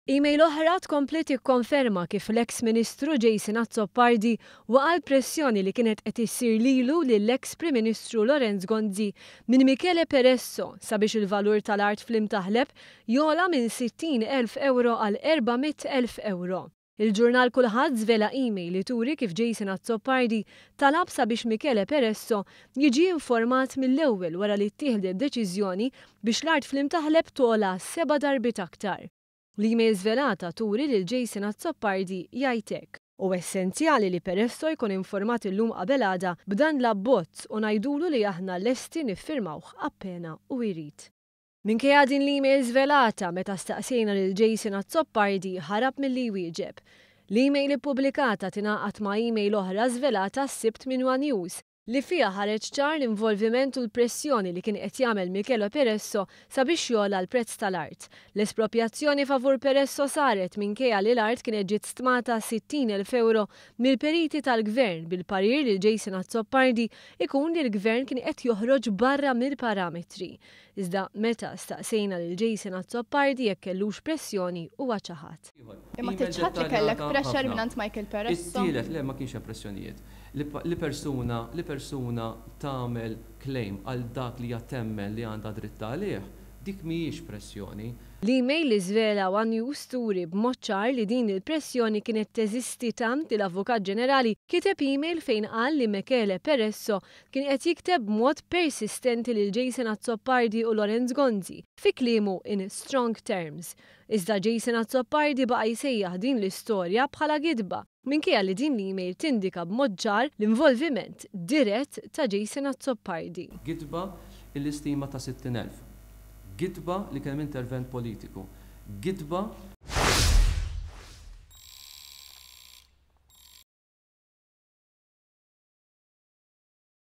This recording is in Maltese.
Email oħra tkompli tikkonferma kif l-eks Ministru Jason Azzopardi waqa' l-pressjoni li kienet qed issir lilu lill-eks Prim Ministru Lawrence Gonzi minn Michele Peresso sabiex il-valur tal-art fl-Imtaħleb jogħla minn 60,000 ewro għal 400,000 ewro. Il-ġurnal Kullħadd żvela email li turi kif Jason Azzopardi talab sabiex Michele Peresso jiġi informat mill-ewwel wara li ttieħdet deċiżjoni biex l-art fl-Imtaħleb togħla seba' darbiet aktar. L-email żvelata turi lil Jason Azzopardi jgħid hekk. Hu essenzjali li Peresso jkun informat illum qabel għada b'dan l-abbozz u ngħidulu li aħna lesti niffirmawh appena hu jrid. Minkejja din l-email żvelata, meta staqsejna lil Jason Azzopardi ħarab milli jwieġeb. L-email ippubblikata tingħaqad ma' email oħra żvelata s-Sibt minn one News, li fiha ħareġ ċar l-involviment u l-pressjoni li kien qed jagħmel Michele Peresso sabiex jogħla l-prezz tal-art. L-esproprjazzjoni favur Peresso saret minkejja li l-art kienet ġiet stmata 60,000 ewro mill-periti tal-Gvern bil-parir lil Jason Azzopardi ikun li l-Gvern kien qed joħroġ barra mill-parametri. Iżda meta staqsejna lil Jason Azzopardi jekk kellux pressjoni huwa ċaħad. Imma tiċħad li kellek pressure mingħand Michael Peresso? It-tielet, le ma kienx hemm pressjonijiet. Li persuna li persuna tagħmel claim għal dak li hija temmen li għandha dritt għalih, dik mhijiex pressjoni. L-email li żvela one News turi b'mod ċar li din il-pressjoni kienet teżisti tant li l-Avukat Ġenerali kiteb email fejn qal li Michele Peresso kien qed jikteb b'mod persistenti lil Jason Azzopardi u Lawrence Gonzi, fi kliemu in strong terms. Iżda Jason Azzopardi baqa' jsejjaħ din l-istorja bħala gidba, minkejja li din l-email tindika b'mod ċar l-involviment dirett ta' Jason Azzopardi. Gidba illi stima ta' 60,000. Gidba li kien hemm intervent politiku. Gidba.